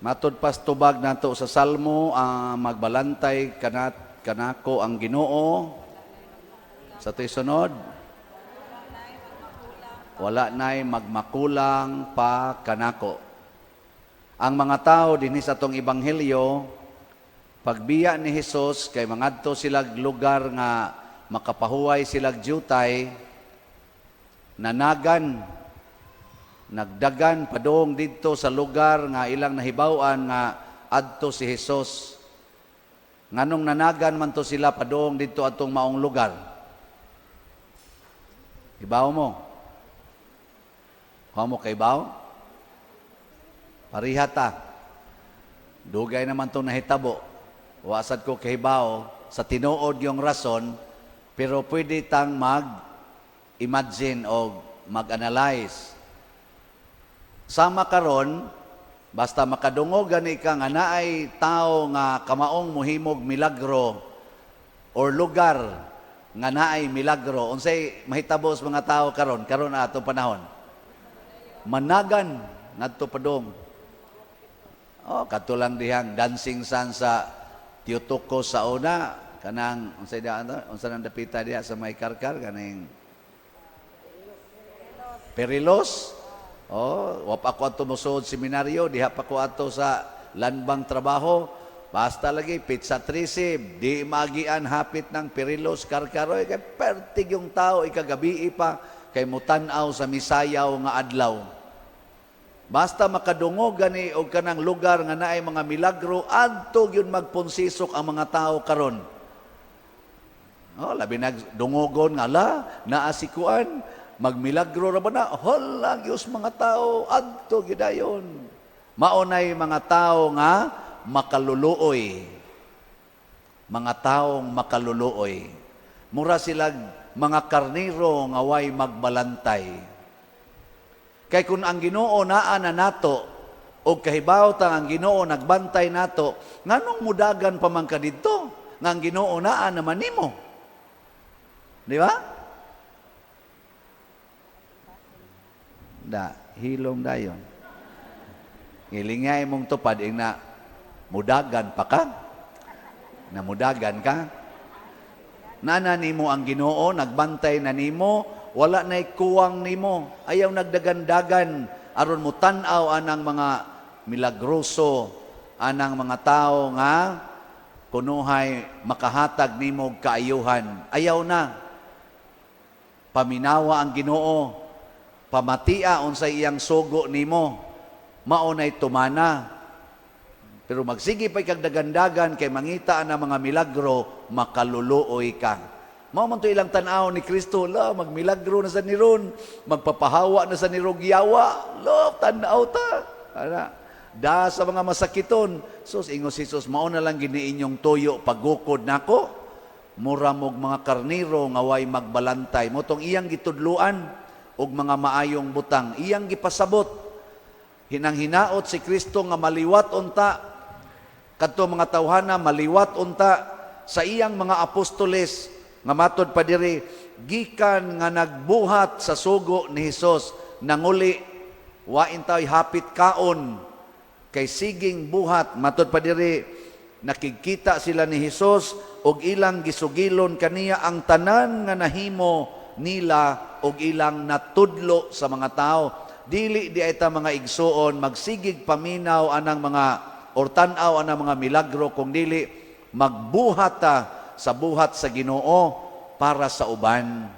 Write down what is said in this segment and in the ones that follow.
Matod pas tubag nato sa Salmo, magbalantay kanat kanako ang Ginoo. Sa to'y sunod, wala na'y magmakulang pa kanako. Ang mga tao dinhi sa atong ebanghelyo, pagbiya ni Hesus kay mangadto silag lugar nga makapahuway silag jutay, nanagan, nagdagan padung didto sa lugar nga ilang nahibaw-an nga adto si Hesus. Nganong nanagan man to sila padung didto atong maong lugar? Hibaw mo? Wa mo kahibaw? Pareha ta. Dugay naman itong nahitabo. Wa sad ko kahibaw sa tinuod yung rason, pero pwede tang mag-imagine o mag-analyze. Sama karon, basta makadungog gani ka nga naay tao nga kamaong muhimog milagro or lugar nga naay milagro, unsay mahitabo sa mga tao karon karon atong panahon? Managan ngadto padung. Oh, kadto lang dihang Dancing Sun sa Theotokos sa una, kanang unsay da unsa nang dapita diha sa may Carcar, kaning Perilos. Oh, wa pa ako ato mosuod seminaryo, diha pa ko ato sa lanbang trabaho. Basta lagi petsa 13, di maagian hapit ng Perilos Carcar oy, kay pertig yung tao ikagabi pa kay mutan-aw sa misayaw nga adlaw. Basta makadungog gani og kanang lugar nga naay mga milagro, adto gyud magponsisok ang mga tao karon. Oh, labi nag dungogon nga la, naa si kuan, magmilagro ra ba na? Hala, Diyos, mga tao, adto gyud dayon. Mao nay mga tao nga makaluluoy. Mga taong makaluluoy. Mura silag mga karniro nga way magbalantay. Kay kung ang Ginoo naa na nato og kahibaw ta ang Ginoo nagbantay nato, nganong mudagan pa man ka didto nga ang Ginoo naa naman nimo? Di ba? Da, hilom dayon. Ngilingay mong tupad ing na mudagan pa ka. Namudagan ka. Nana nimo ang Ginoo, nagbantay na nimo, wala na'y kuwang nimo. Ayaw nagdagandagan aron mo tan-aw anang mga milagroso, anang mga tao nga kunuhay makahatag nimo og kaayuhan. Ayaw na. Paminawa ang Ginoo. Pamatia unsay iyang sugo nimo. Mao na'y tumana. Pero magsige pa'y kag dagandagan kay mangita ang mga milagro, makaluluoy ka. Mao man to ilang tan-aw ni Kristo, la magmilagro na sa niron, magpapahawa na sa nirog yawa, lo tan-aw ta. Ana, da sa mga masakiton. Sus, ingon si Jesus, mao na lang gini inyong tuyo pagukod nako. Mura mog mga karniro nga way magbalantay. Mao tong iyang gitudluan og mga maayong butang, iyang gipasabot. Hinang hinaot si Kristo nga maliwat unta kadto mga tawhana, maliwat unta sa iyang mga apostoles nga matod pa diri gikan nga nagbuhat sa sugo ni Hesus, nanguli, wa intaw'y hapit kaon kay siging buhat. Matod pa diri, nakigkita sila ni Hesus og ilang gisugilon kaniya ang tanan nga nahimo nila og ilang natudlo sa mga tao. Dili di ay ta, mga igsuon, magsigig paminaw anang mga or tan-aw anang mga milagro, kung dili magbuhat ta sa buhat sa Ginoo para sa uban.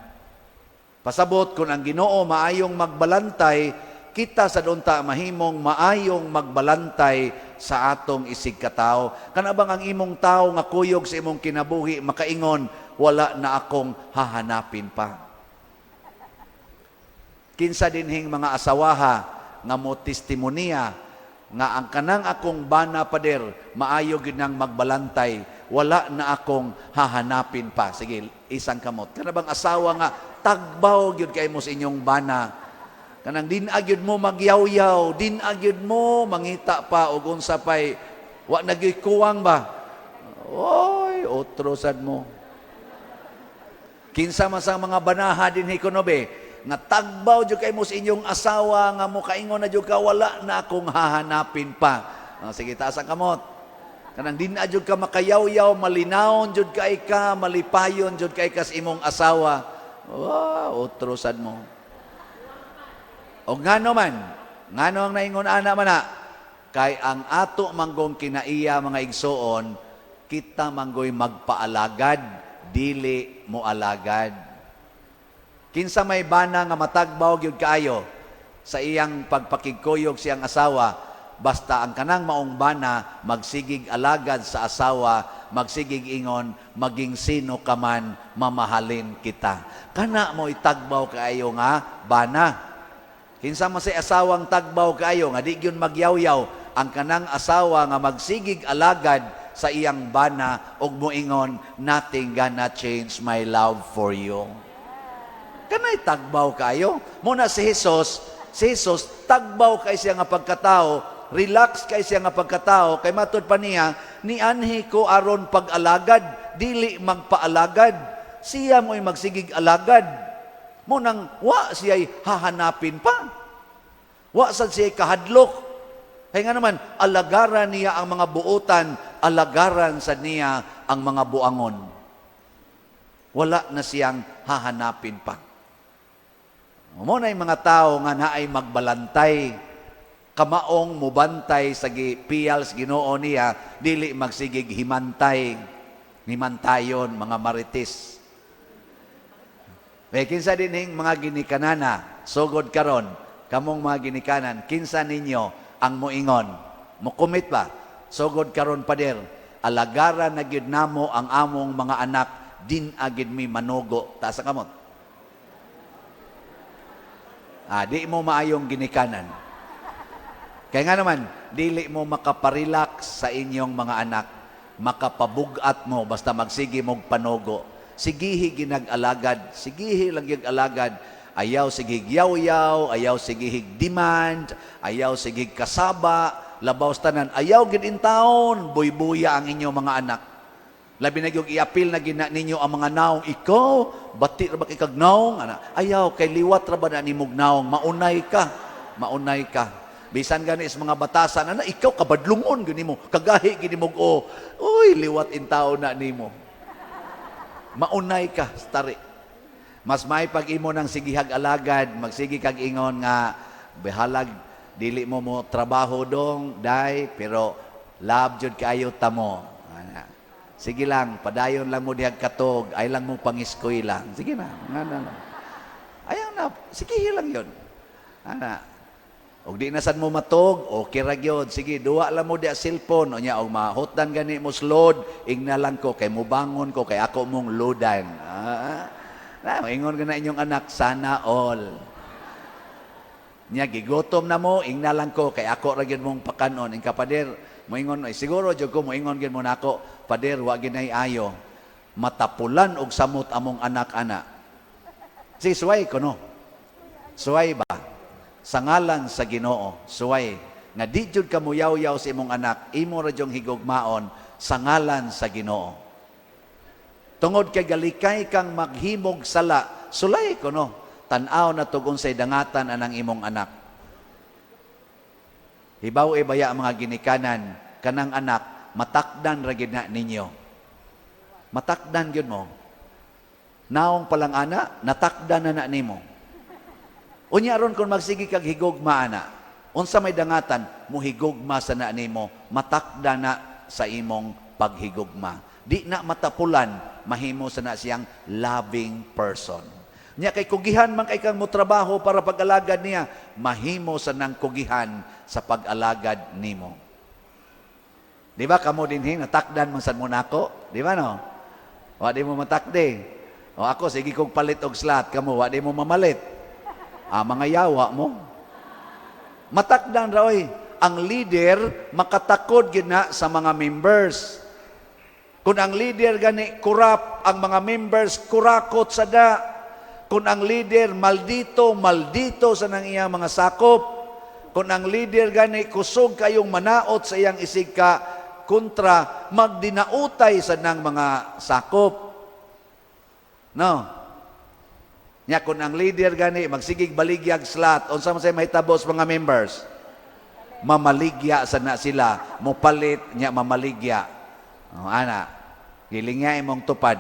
Pasabot, kung ang Ginoo maayong magbalantay, kita sad unta mahimong maayong magbalantay sa atong isig katao. Kana bang ang imong tao nga kuyog sa imong kinabuhi makaingon, "Wala na akong hahanapin pa"? Kinsa dinhing mga asawaha nga mo testimonya nga ang kanang akong bana, pader, maayo gyud nang magbalantay, wala na akong hahanapin pa? Sige, isang kamot. Kana bang asawa nga tagbaw gyud kay mo sa inyong bana, kanang din gyud mo magyawyaw, din gyud mo mangita pa og unsa pay, wa na gyud kuwang ba? Oy, otro sad mo. Kinsa man sa mga banaha dinhi kuno be nga tagbaw jud kay mo sa inyong asawa nga mo kaingon na jud ka, "Wala na akong hahanapin pa"? Oh, sige, taas ang kamot. Kanang di na jud ka makayaw-yaw, malinawon jud kay ka, malipayon jud kay ka sa imong asawa. Wow, otro sad mo. O ngano man, ngano ang naingon ana man na? Kay ang ato manggong kinaiya, mga igsoon, kita manggoy magpaalagad, dili mo alagad. Kinsa may bana nga matagbaw gyud kaayo sa iyang pagpakigkuyog siyang asawa, basta ang kanang maong bana magsigig alagad sa asawa, magsigig ingon, "Maging sino ka man, mamahalin kita." Kana mo itagbaw kaayo nga bana. Kinsa man say asawang tagbaw kaayo nga di gyud magyawyaw? Ang kanang asawa nga magsigig alagad sa iyang bana ug moingon, "Nothing gonna change my love for you." Kanay tagbaw kayo. Muna si Jesus, tagbaw kay siya nga pagkatao, relax kay siya nga pagkatao, kay matud pa niya, "Nianhi ko aron pag-alagad, dili magpaalagad." Siya mo'y magsigig alagad. Mo nang wa siya'y hahanapin pa. Wa sad siya'y kahadlok. Kaya nga naman, alagaran niya ang mga buotan, alagaran sa niya ang mga buangon. Wala na siyang hahanapin pa. Mo na mga tao nga naay magbalantay, kamaong mubantay sa gipiyal sa Ginoo niya, dili magsigig himantay, himantayon mga marites. May kinsa dinhing mga ginikanana, sugod karon, kamong mga ginikanan, kinsa ninyo ang moingon? Mo-commit ba? "Sugod karon, pader, alagaran na gyud namo ang among mga anak, din agid mi manugo." Taas ang kamot. Ah, di mo maayong ginikanan. Kaya nga naman, dili mo makaparelax sa inyong mga anak, makapabugat mo basta magsige mog panugo. Sigihi ginag-alagad, sigihi lang gyud alagad. Ayaw sige yaw-yaw, ayaw sige demand, ayaw sige kasaba, labaw sa tanan, ayaw gid intawon, buybuya ang inyong mga anak. Labi na yung iapil na gina ninyo ang mga naong, "Ikaw, bati ra ba kay kag naong?" Ana, ayaw, kay liwat ra ba na nimog naong, maunay ka, maunay ka. Bisan gani is mga batasan, ana, "Ikaw, kabadlungon gani mo, kagahi gini mo, o, uy, liwat in tao na nimo." Maunay ka, stari. Mas may pag imo ng sigihag alagad, magsige kag ingon nga, "Bahalag, dili mo mo trabaho dong, day, pero love jud kaayo tamo. Ana. Sige lang, padayon lang mo dihag katog, ay lang mo pangiskwela. Sige na, nga na lang. Ayaw na, sige lang yun. Ana. Og di na sad mo matog, okay ra gyud. Sige, duwa lang mo diha cellphone. Unya, og mahutdan gani mo load, ingna lang ko, kay mubangon ko, kay ako mong loadan." Ah, na, ingon ka na inyong anak, "Sana all." Nya gigutom na mo, ingna lang ko kay ako ra gyud mong pakanon. Ing kapader, moingon, ay siguro jud ko moingon gyud mo nako, "Pader, wa ginay ayo. Matapulan og samot among anak ana." Si suway ko no. Suway ba? Sa ngalan sa Ginoo, suway nga di jud ka muyaw-yaw sa imong anak, imo ra jung higugmaon sa ngalan sa Ginoo. Tungod kay galikay kang maghimog sala, sulay ko no. Tan-aw na tug unsay dangatan anang imong anak. Hibaw e baya ang mga ginikanan, kanang anak, matakdan ra gid na ninyo. Matakdan gyud mo. Naong palang ana, natakdan na na nimo. Unya aron kung magsige kag higugma ana, unsa may dangatan, muhigugma sa na nimo, matakda na sa imong paghigugma. Di na matapulan, mahimo sa na siyang loving person. Nya kay kugihan man kay kang mo trabaho para pag-alagad niya, mahimo sa nang kugihan sa pag-alagad nimo. Di ba kamo dinhi natakdan man sad mo nako? Di ba no? Wa di mo matakdi. O ako sige kog palit og slot, kamo wa di mo mamalit. Ah, mga yawa mo. Matakdan ra oy. Ang leader makatakod gyud na sa mga members. Kung ang leader gani kurap, ang mga members kurakot sa da. Kung ang leader maldito, maldito sa nang iyang mga sakop. Kung ang leader gani kusog kayong manaot sa iyang isig ka kontra, magdinautay sa nang mga sakop. No? Nya kung ang leader gani magsigig baligyag slot, unsa man say mahitabo sa mga members? Mamaligya sa na sila, mopalit nya mamaligya. Oh, ana, gilingya imong tupad,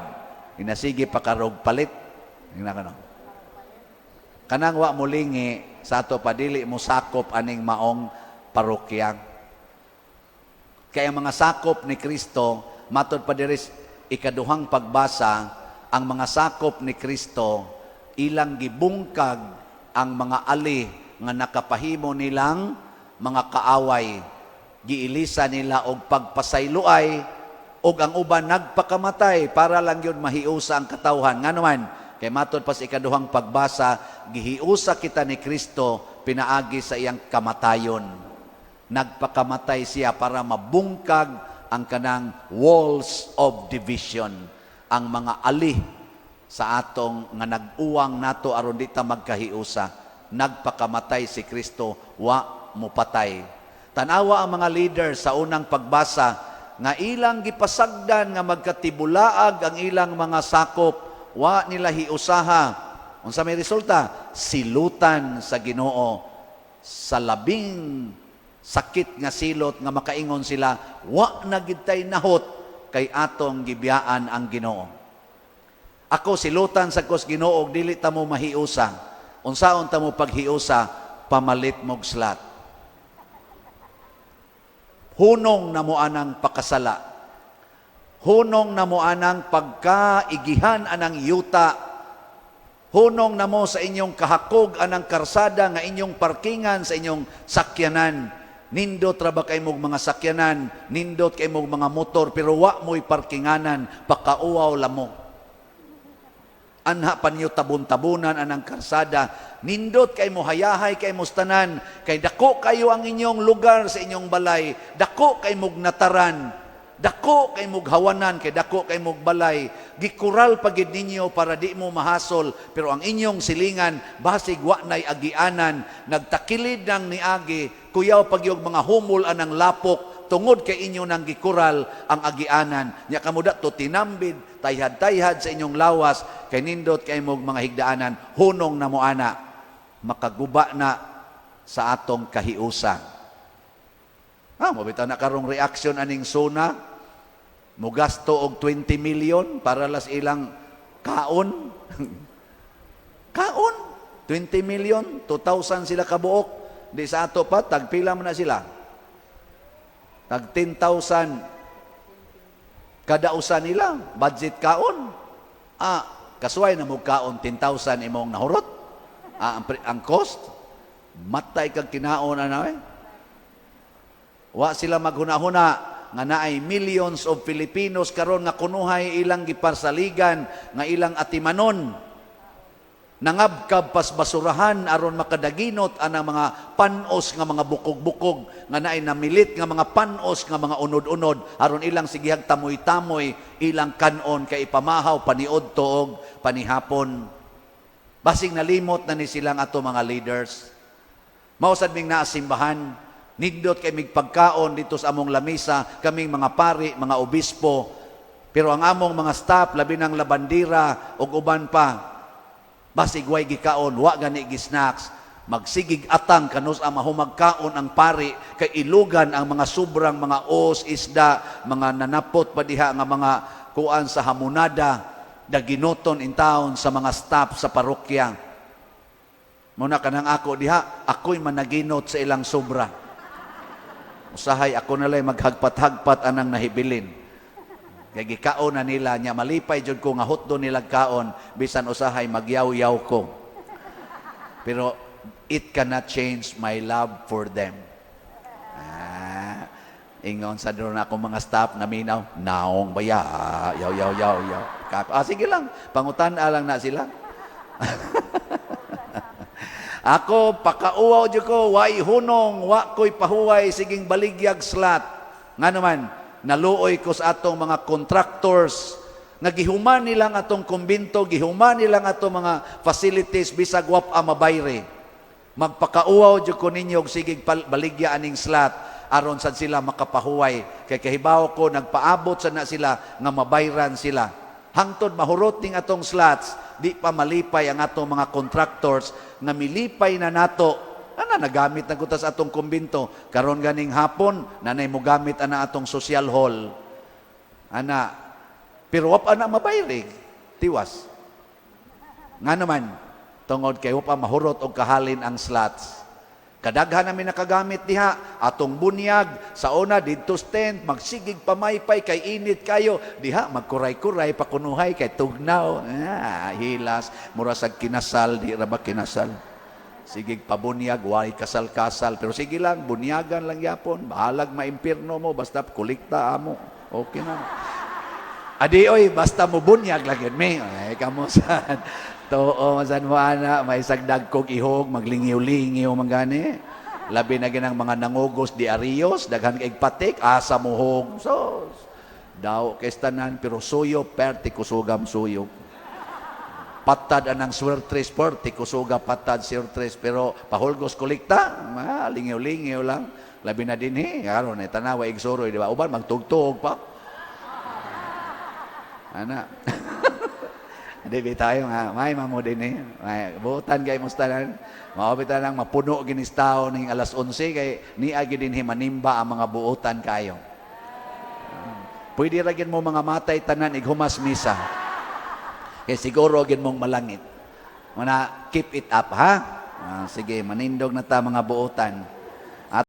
inasige pa karog palit. Ingna ka no. Kanang wa molingi sa ato pa, dili mo sakop aning maong parokya. Kaya ang mga sakop ni Kristo, matod pa diri ikaduhang pagbasa, ang mga sakop ni Kristo ilang gibungkag ang mga ali nga nakapahimo nilang mga kaaway. Giilisa nila og pagpasayloay og ang uban nagpakamatay para lang yun mahiusa ang katawhan. Ngano man, kay matod pa sa ikaduhang pagbasa, gihiusa kita ni Kristo pinaagi sa iyang kamatayon. Nagpakamatay siya para mabungkag ang kanang walls of division, ang mga ali sa atong nga nag-uwang nato aron di ta magkahiusa. Nagpakamatay si Kristo, wa mopatay. Tanawa ang mga leaders sa unang pagbasa nga ilang gipasagdan nga magkatibulaag ang ilang mga sakop, wa nila hiusaha. Unsa may resulta? Silutan sa Ginoo sa labing sakit nga silot nga makaingon sila, "Wa na gid tay nahot kay atong gibiyaan ang Ginoo." Ako, silutan sa kos Ginoo og dili ta mo mahiusa. Unsaon ta mo paghiusa? Pamalit mog slot. Hunong na mo anang pakasala. Hunong na mo anang pagkaigihan anang yuta. Hunong na mo sa inyong kahakog anang karsada nga inyong parkingan sa inyong sakyanan. Nindot ra ba kay mong mga sakyanan, nindot kay mong mga motor, pero wa mo'y parkinganan, pakauwaw la mo. Anha pa niyo tabon-tabunan anang karsada. Nindot kay mo, hayahay kay mo tanan, kay dako kayo ang inyong lugar sa inyong balay, dako kay mog nataran, dako kay mog hawanan, kay dako kay mog balay. Gikural pagid ninyo para di mo mahasol, pero ang inyong silingan basig wa nay agianan, nagtakilid nang niagi, kuyaw pagyog mga humol anang lapok tungod kay inyo nang gikural ang agianan. Nya kamo to tinambid, tayhad-tayhad sa inyong lawas kay nindot kay mog mga higdaanan. Hunong na mo ana, makaguba na sa atong kahiusa. Ah, mo bitaw na karong reaction aning SONA, mugasto og 20 million para las ilang kaon. Kaon 20 million, 2,000 sila kabuok. Di sa ato pa, tagpila man na sila? Tag 10,000 kada usa nila budget kaon. Ah, kasuway na mo kaon 10,000 imong nahurot. Ah, ang cost, matay kag kinaon ana eh. Wa sila maghuna-huna nga naay millions of Filipinos karon nga kunuhay ilang giparsaligan nga ilang atimanon, nangabkab pas basurahan aron makadaginot anang mga panos nga mga bukog-bukog nga naay namilit nga mga panos nga mga unod-unod aron ilang sigihag tamoy-tamoy ilang kanon kay ipamahaw paniudto og panihapon. Basing nalimot na ni silang ato mga leaders. Mao sad ming naa simbahan, nindot kay mig pagkaon dito sa among lamisa, kaming mga pari, mga obispo, pero ang among mga staff, labi ng labandira ug uban pa, basig way gikaon, wa gani gi-snacks, magsigig atang kanus ang mahumagkaon ang pari kay ilugan ang mga sobrang mga os, isda, mga nanapot pa diha nga mga kuan sa hamonada, daginoton in town sa mga staff sa parokya. Muna kanang ako diha, ako'y managinot sa ilang sobra. Usahay ako na lang maghagpat-hagpat anang nahibilin. Kay gikaon na nila nya, malipay jud ko nga hutdo nila kaon bisan usahay magyaw-yaw ko. Pero it cannot change my love for them. Ah, ingon sa doon ako mga staff na minaw, "Naong baya, yaw yaw yaw yaw." Ah, sige lang, pangutan lang na sila. Ako, pakauwaw jud ko, way hunong, wa ko'y pahuway, siging baligyag slot. Nga naman, naluoy ko sa atong mga contractors, nga gihuman nilang atong kumbinto, gihuman nilang atong mga facilities, bisag wa pa mabayre. Magpakauwaw jud ko ninyo og siging baligya aning slot, aron sad sila makapahuway. Kay kahibaw ko, nagpaabot sa na sila, nga mabayran sila. Hangtod mahurot ning atong slots, di pa malipay ang atong mga contractors nga milipay na nato. Ana Una nagamit na kutas atong kumbinto. Karon ganing hapon, nanay mo gamit ana atong social hall. Ana, pero wa pa na mabayrig. Tiwas. Nga naman, tungod kay wa pa mahurot og kahalin ang slots. Kadaghan namin nakagamit diha, atong bunyag, sa una didto sa tent, magsigig pamaypay kay init kayo, diha magkuray-kuray pakunuhay kay tugnaw. Ah, hilas, mura sag kinasal, di ra ba kinasal? Sigig pabunyag, way kasal-kasal, pero sige lang, bunyagan lang yapon, bahalag maimpirno mo, basta kolekta amo. Okay na. Adi oy, basta mo bunyag lang yun, mi. Ay, kamusan. Tuo, masan mo ana, may sagdag kog ihog, maglingiw-lingiw man gani. Labi na ginang mga nangugos di arios, daghan kay patik, asa mo hog. So, daw kay tanan, pero suyo, perti kusugam suyo. Patad anang swertres, perti kusuga patad swertres, pero pahulgos kolekta, ma, lingiw-lingiw lang. Labi na din he, karon eh, tanawa igsuroy, di ba? Uban, magtugtog pa. Ana. Hindi ba tayo nga, may mamo din eh. May, buutan kay mustanan. Maobit lang mapuno ginis tao ning alas 11 kay niagi din manimba ang mga buutan kayo. Pwede ra gin mo mga matay tanan ighumas misa. Kay siguro gin mong malangit. Muna keep it up, ha? Ah, sige, manindog na ta, mga buutan.